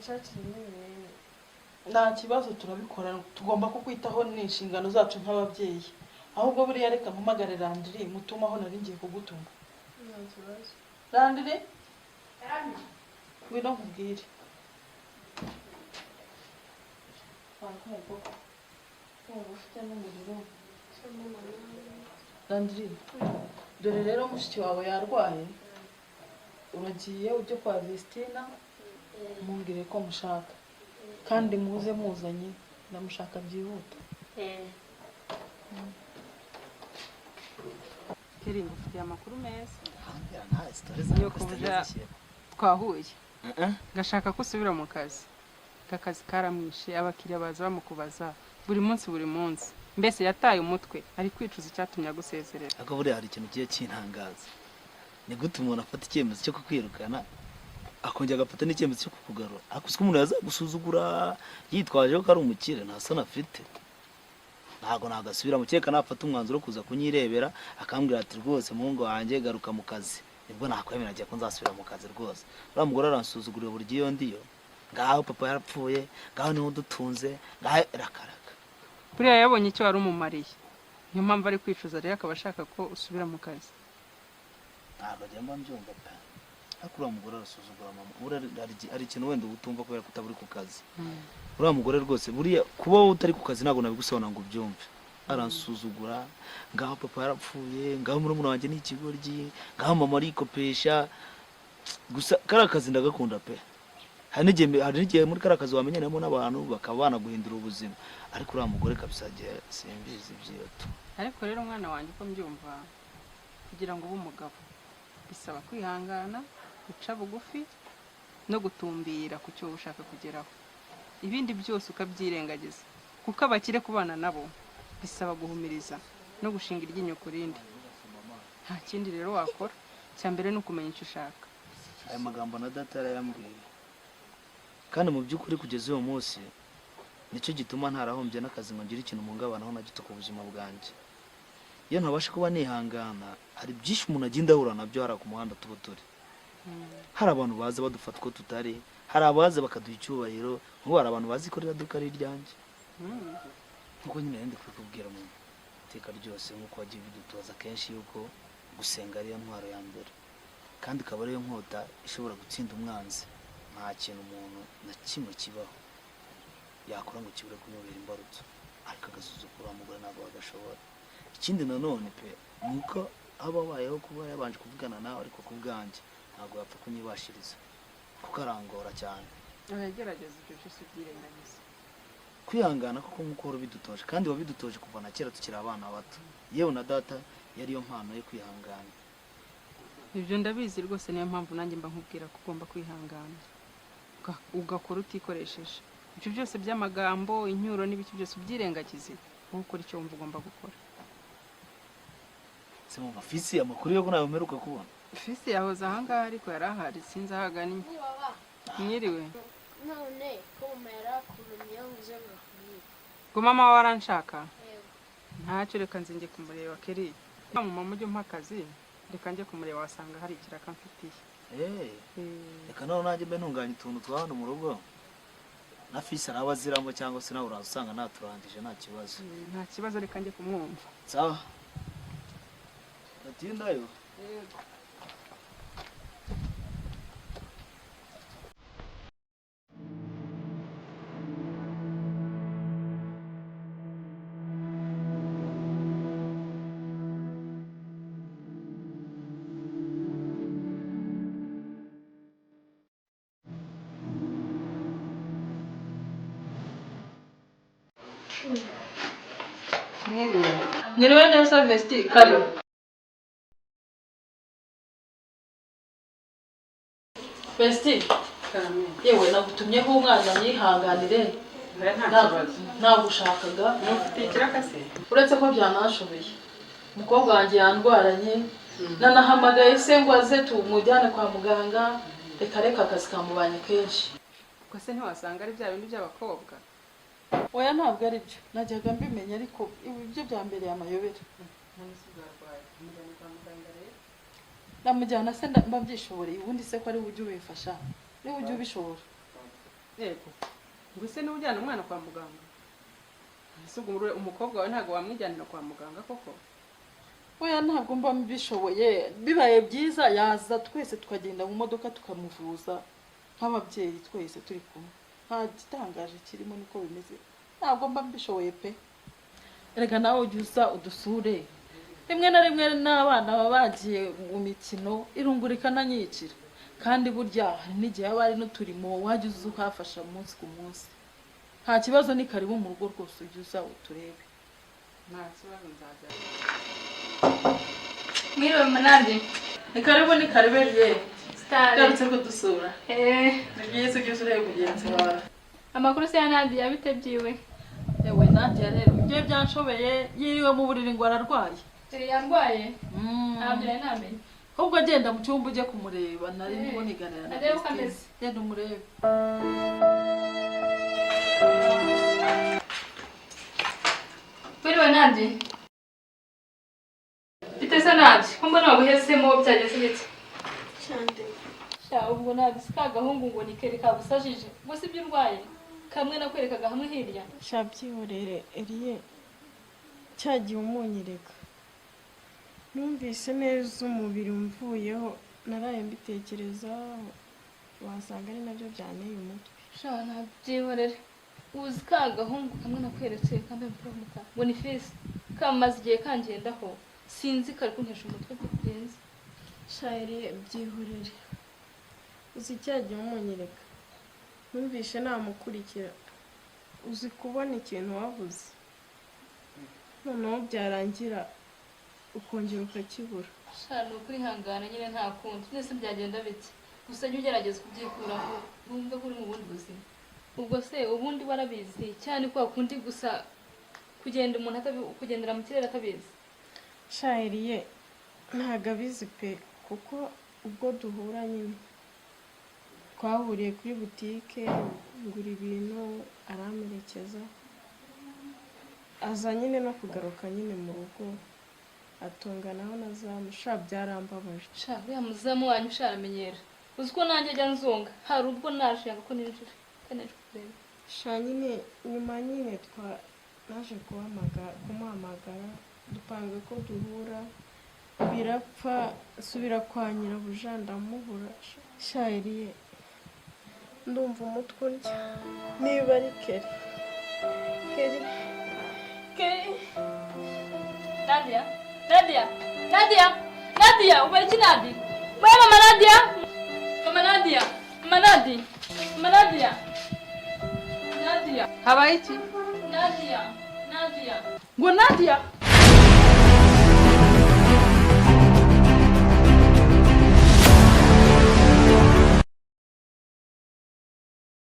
Munshakire n'ibinini. Nta kibazo, turabikora, tugomba kukwitaho, ni inshingano zacu nk'ababyeyi. Ahubwo buriya reka mpamagare Landiri, mutume aho nari ngiye kugutuma. Nta kibazo. Landiri, ngwino nkubwire. Warwaye koko, waba ufite n'umuriro. Landiri, dore rero mushiki wawe yarwaye. Uragiye ujye kwa Vestina, mumbwire ko mushaka, kandi muze muzanye, ndamushaka byihuta. Keri, ngufitiye amakuru meza. Nta story zawe. Nyoko buja twahuye, ngashaka ko usubira mu kazi. Aka kazi karamwishe, abakiriya baza bamukubaza buri munsi buri munsi, mbese yataye umutwe, ari kwicuza icyatumye agusezerera. Ariko buriya hari ikintu kigiye kintangaza: ni gute umuntu afata icyemezo cyo kukwirukana, akongera agafata n'icyemezo cyo kukugarura? Ariko uzi ko umuntu yazagusuzugura yitwaje ko ari umukire, nta soni afite? Ntabwo nagasubiramo, kereka nafata umwanzuro wo kuza kunyirebera, akambwira ati: "Rwose muhungu wanjye, garuka mu kazi", nibwo nakwemera ngiye ko nzasubira mu kazi. Rwose uriya mugore aransuzugurira buri gihe iyo ndiyo. Ngaho papa yarapfuye, ngaho niwe udutunze, ngaho rakaraka. Buriya yabonye icyo wari umumariye, niyo mpamvu ari kwicuza, rero akaba ashaka ko usubira mu kazi. Ntabwo agenda mbyumva pe, ariko uriya mugore arasuzugura mama. Buriya hari ikintu wenda uba utumva kubera ko utaba uri ku kazi. Uriya mugore rwose, buriya kuba wowe utari ku kazi ntabwo nabigusobanura ngo ubyumve. Aransuzugura, ngaho papa yarapfuye, ngaho murumuna wanjye ni ikigoryi, ngaho mama arikopesha. Gusa kariya kazi ndagakunda pe. Hari n'igihe muri kariya kazi wamenyanamo n'abantu bakaba banaguhindura ubuzima, ariko uriya mugore kabisa igihe simbizi ibyiyoto. Ariko rero umwana wanjye, uko mbyumva, kugira ngo ube umugabo bisaba kwihangana, guca bugufi no gutumbira ku cyo ushaka kugeraho, ibindi byose ukabyirengagiza, kuko abakire kubana nabo bisaba guhumiriza no gushinga iryinyo ku rindi. Nta kindi rero wakora, icya mbere ni ukumenya icyo ushaka. Aya magambo na data yarayambwiye, kandi mu by'ukuri kugeza uyu munsi nicyo gituma ntarahombye n'akazi ngo ngire ikintu mpungabanaho na gito ku buzima bwanjye. Iyo ntabasha kuba nihangana, hari byinshi umuntu agenda ahura nabyo hariya ku muhanda tuba turi. Hari abantu baza badufata uko tutari, hari abaza bakaduha icyubahiro. Nk'ubu hari abantu bazi ko ririya duka ari iryanjye, nkuko nyine nari ndi kubikubwira mu iteka ryose, nk'uko wagiye ubidutoza kenshi yuko gusenga ariyo ntwaro ya mbere, kandi ikaba ariyo nkota ishobora gutsinda umwanzi. Nta kintu umuntu na kimwe kibaho yakora ngo kibure kumubera imbarutso, ariko agasuzugura wa mugore ntabwo bagashobora. Ikindi nanone pe, ni uko aba abayeho kuba yabanje kuvugana nawe, ariko ku bwanjye ntabwo yapfa kunyibashiriza kuko arangora cyane. Uragerageza ibyo byose ubyirengagiza. Kwihangana koko, nk'uko wari ubidutoje, kandi wabidutoje kuva na kera tukiri abana bato, yewe na data yari yo mpano yo kwihangana. Ibyo ndabizi rwose, niyo mpamvu nanjye mba nkubwira ko ugomba kwihangana, ugakora utikoresheje. Ibyo byose by'amagambo, incyuro n'ibiki byose ubyirengagize, wowe ukora icyo wumva ugomba gukora. Se mama Fisi, amakuru yo ko nawe mperuka kubona? Fisi yahoze ahangaha, ariko yari ahari, sinzi aho agannye. Mwiriwe. None ko mama yarakurumye, yavuze ngo akubwire. Ngo mama wawe aranshaka? Yego. Ntacyo, reka nze njye kumureba. Keri, mama ujye umpa akazi, reka njye kumureba, wasanga hari ikiraka mfitiye. Reka nawe nanjye mbe ntunganya utuntu twa hano mu rugo, na Fisi araba aziramo, cyangwa se nawe uraza usanga naturangije, nta kibazo. Nta kibazo, reka njye kumwumva. Sawa, gatindayo. Yego. Mwiriwe. Mwiriwe neza Vesti, karibu. Vesti, Karame. yewe nagutumyeho umwana, yihanganire. Nta kibazo. Nagushakaga. Mufite ikiraka se? Uretse ko byanashoboye, umukobwa wanjye yandwaranye, nanahamagaye se ngo aze tumujyane kwa muganga, reka reka, akazi kamubanye kenshi. Ubwo se ntiwasanga ari bya bindi by'abakobwa? Oya, ntabwo ari byo, najyaga mbimenya, ariko ibi byo byambereye amayobera. None se ubwo arwaye, umujyane kwa muganga rero. Namujyana se mba mbyishoboreye? Ubundi se ko ari we ujya ubifasha, niwe ujya ubishobora. Yego, ngo ese niba ujyana umwana kwa muganga, ese ubwo umukobwa wawe ntabwo wamwijyanira kwa muganga koko? Oya, ntabwo mba mbishoboye. Bibaye byiza yaza twese tukagenda mu modoka tukamuvuza nk'ababyeyi twese turi kumwe. Nta gitangaje kirimo, niko bimeze. Ntabwo mba mbishoboye pe. Erega nawe ujya uza udusure rimwe na rimwe, n'abana baba bagiye mu mikino, irungu rikananyicira. Kandi burya hari n'igihe haba hari n'uturimo, wajya uza ukahafasha umunsi ku munsi. Nta kibazo, ni karibu mu rugo rwose, ujya uza uturebe. Nta kibazo, nzajya. Mwiriwe munandi. Ni karibu, ni karibu ye. Sitari. Ugarutse kudusura. Eh, Ni byiza, ujya uza urebe mugenzi wawe. Amakuru se ya Nadia, bite byiwe? Yewe Nadia rero, ibyo byanshobeye, yiriwe mu buriri ngo ararwaye. Eh, yarwaye? Ntabyo nari namenye. Ahubwo agenda mu cyumba ujye kumureba, nari Eh, ndimo niganira na arebe uko Christine. ameze. Genda umurebe. Mwiriwe Nadia. Bite se Nadia? Ko mbona wabuhezemo, byageze bite? Cyane. Sha, ubwo Nadia si ka gahungu ngo ni kere kagusajije. Ubwo si ibyo urwaye? Kamwe nakwerekaga hamwe hirya. Sha, byihorere Eriye, cyagiye umunyereka numvise neza umubiri umvuyeho, naraye mbitekereza, wasanga ari nabyo byanteye umutwe. Sha, ntabyihorere. Uzi ka gahungu kamwe nakweretse kambaye umupira w'umukara ngo ni fisi? Kamaze igihe kangendaho, sinzi, kari kuntesha umutwe birenze. Sha Eriye, byihorere, uzi cyagiye umunyereka numvishe namukurikira, uzi kubona ikintu wabuze noneho byarangira ukongera ukakibura. Sha, ni ukwihangana nyine, nta kundi. Nese byagenda bite? Gusa jya ugerageza kubyikuraho, wumve ko uri mu bundi buzima. Ubwo se ubundi warabizi cyane ko wakundi gusa kugenda umuntu kugendera mu kirere atabizi? Sha Eriye, ntabwo abizi pe, kuko ubwo duhura nyine twahuriye kuri butike ngura ibintu, aramperekeza, aza nyine no kugaruka nyine mu rugo atonganaho na zamu. Sha, byarambabaje. Sha, uriya muzamu wanyu sha aramenyera. Uzi ko nanjye ajya nzunga? Hari ubwo naje yanga ko ninjira kandi naje kureba. Sha nyine, nyuma nyine twa naje kumuhamagara, dupanga ko duhura, birapfa, nsubira kwa nyirabuja ndamubura. Sha Eriye, ndumva umutwe urya, niba ari Keri, Keri, Keri. Nadia, Nadia, Nadia, Nadia, ubaye iki Nadia? Ubaye mama Nadia? Mama Nadia, mama Nadia, mama Nadia. Nadia, Habaye iki? Nadia, Nadia. Ngo Nadia?